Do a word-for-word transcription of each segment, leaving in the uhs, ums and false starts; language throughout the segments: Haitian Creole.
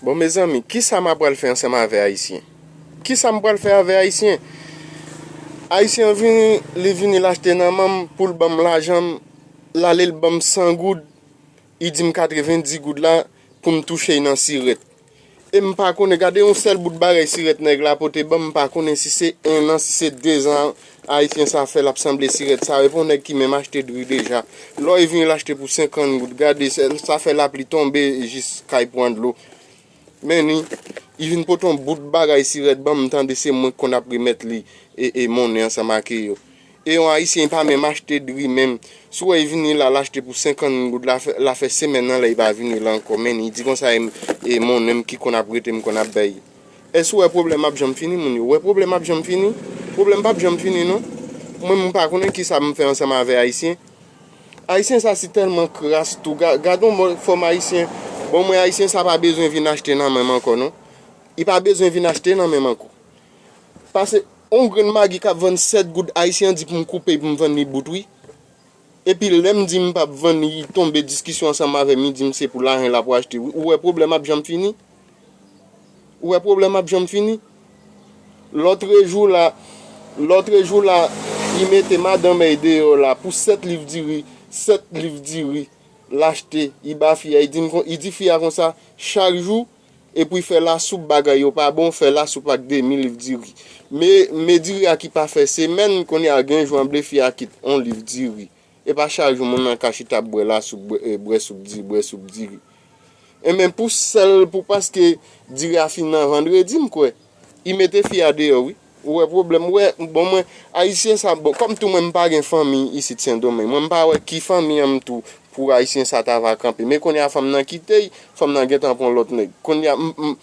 Bon, mezanmi, kisa m apral fè ansanm avè Ayisyen? Kisa m pral fè avè Ayisyen? Ayisyen an vini, li vini l achte nan men m pou l ban m lajan m, l ale l ban m san goud, li di m katrevenndis goud la pou m touche l nan sirèt. E m pa konnen, gade yon sèl bout bagay sirèt nèg la pote ban m, m pa konnen si se en an, si se de zan Ayisyen sa fè l ap sanble sirèt sa, epi yon nèg ki menm achte dri deja. Lò li vini l achte pou senkant goud, gade, sa fè lapli tonbe jis kay pran dlo. Men ni, li vin pote yon bout bagay sirèt ban m, m tande se mwen k konn ap remèt li e, e monnen ansanm ak yo. E yon Ayisyen pa menm achte dri menm. Si w wè li vini la, l achte pou senkant goud, l a fè, l a fè semèn nan lè li pa vini la ankò. Men ni, li di konsa e, e monnen m ki konn ap rete, m konn ap bay. Èske w wè pwoblèm ap janm fini, moun yo? W wè pwoblèm ap janm fini? Pwoblèm p ap janm fini, non. Mwen, m pa konnen kisa m fè ansanm avè Ayisyen. Ayisyen sa si tèlman kras tou. Ga-, gad yon fòm Ayisyen. Bon, mwen, Ayisyen sa pa bezwen vin achte nan men m ankò, non. Li pa bezwen vin achte nan men m ankò. Pase yon grenn magi k ap vann sèt goud, Ayisyen an di pou m koupe, pou m vann li bout, wi. Epi lè m di m p ap vann, li tonbe diskisyon ansanm avè m, li di m se pou lajan l ap achte, wi. Ou wè pwoblèm ap janm fini? Ou wè pwoblèm ap janm fini? Lòtrejou la, lòtrejou la, li mete madanm èy deyò la pou sèt liv diri, sèt liv diri, l achte, li ba fi a, li di m kon, li di fi a konsa, chak jou, epi fè lasoup, bagay yo pa bon, fè lasoup ak demi liv diri. Men, men diri a ki pa fè semèn, kounye a gen jou an ble fi a kit on liv diri. E pa chak jou moun nan ka chita ap bwè lasoup, bwè, e, bwè soup diri, bwè soup diri. Enben pou sèl, pou paske diri a fin nan vandredi, m kwè, li mete fi a deyò, wi. Ou wè pwoblèm, ou wè, bon, mwen, Ayisyen sa, bon, kòm tou mwen, m pa gen fanmi isit Sendomeng. Mwen, m pa wè ki fanmi an m tou pou Ayisyen sa ta va kanpe. Men kounye a fanm nan kite l, fanm nan gentan pran lòt nèg. Kounye a, m, m,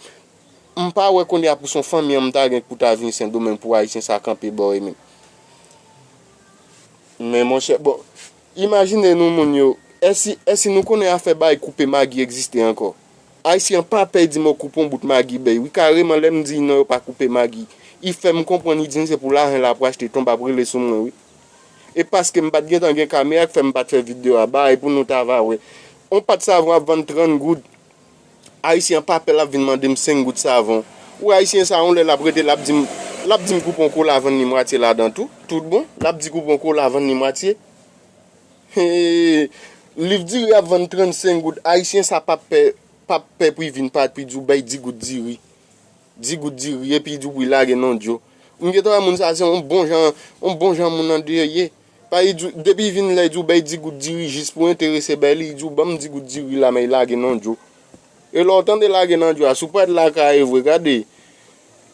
m pa wè kounye a pou se yon fanmi an m ta gen pou ta vin Sendomeng pou Ayisyen sa kanpe bò e menm. Men monchè, bon, imajine nou moun yo, èsi, èsi nou konnen afè bay koupe magi egziste ankò? Ayisyen an pa pè di m koupe yon bout magi bay. Wi, kareman, lè m di non, yo pa koupe magi. Li fè m konprann, li di m se pou lajan l ap achte, tonbe ap rele sou mwen, wi. E paske m pa t gentan gen kamera k fè m pa t fè videyo a, bay pou nou ta va wè. On pat savon ap vann trant goud. Ayisyen an pa pè, l ap vin mande m senk goud savon. Ou wè Ayisyen sa, yon lè l ap rete, l ap di m, l ap di m koupe yon kola, vann li mwatye ladan tou. Tout bon, l ap di koupe yon kola, vann li mwatye. Hey, liv diri ap vann trannsenk goud. Ayisyen sa p ap pè, p ap pè pou l vin pa, pou l di w bay dis goud diri. Dis goud diri, epi l di w pou l lage non dyo. M gentan wè moun sa se yon bon jan, yon bon jan moun andeyè ye. Pa li di w, depi l vin la, li di w bay dis goud diri jis pou enterese bay li, li di w ban m dis goud diri la, men l lage non dyo. E lè w tande lage nan dyo a, si w pa t lakay vre, gade.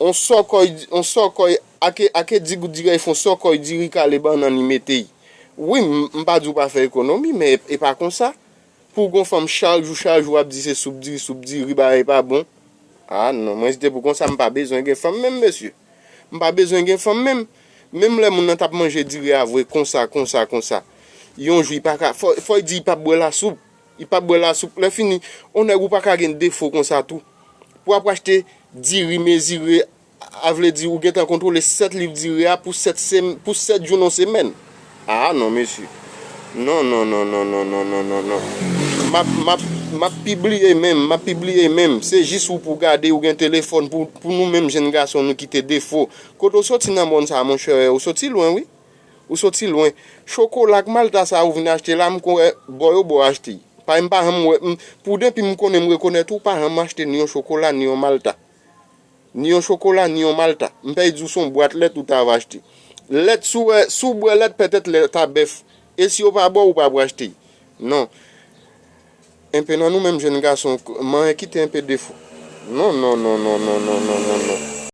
On sòkòy, on sòkòy, ake, ake dis goud diri a, li fè on sòkòy diri kale bannann li mete. Wi, m, m pa di w pa fè ekonomi, men e, e pa konsa. Pou w gon fanm chak jou, chak jou w ap di se soup diri, soup diri, bagay pa bon. A non, mwen se te pou konsa, m pa bezwen gen fanm menm, mesye. M pa bezwen gen fanm menm. Menm lè moun nan t ap manje diri a vre, konsa, konsa, konsa. Yon jou, li pa ka, fò, fò l di li p ap bwè lasoup. Li p ap bwè lasoup. Lè fini, on nèg ou pa ka gen defo konsa tou. Pou w ap achte diri mezire, a vle di ou gentan kontwole sèt liv diri a pou sèt sem-, pou sèt jou nan semèn. A non, mesye. Non, non, non. M ap, m ap, m ap pibliye menm, m ap pibliye menm. Se jis ou pou gade, ou gen telefòn pou, pou nou menm jenn gason, nou kite defo. Kote w soti nan mòn sa, monchè, ou soti lwen, wi. Ou soti lwen. Chokola ak malta sa ou vin achte la, m kwè bò yo ba w achte. Pa, m pa janm wè, m, pou depi m konnen m rekonèt ou, ou pa janm achte ni yon chokola, ni yon malta. Ni yon chokola, ni yon malta. M pèdi w se yon bwat lèt ou ta va achte. Lèt, si w wè, si w bwè lèt, pètèt lèt a bèf. E si yo pa ba w, ou pa pou achte. Non. Enpe nan nou menm jenn gason, manyen kite enpe defo. Non, non, non, non.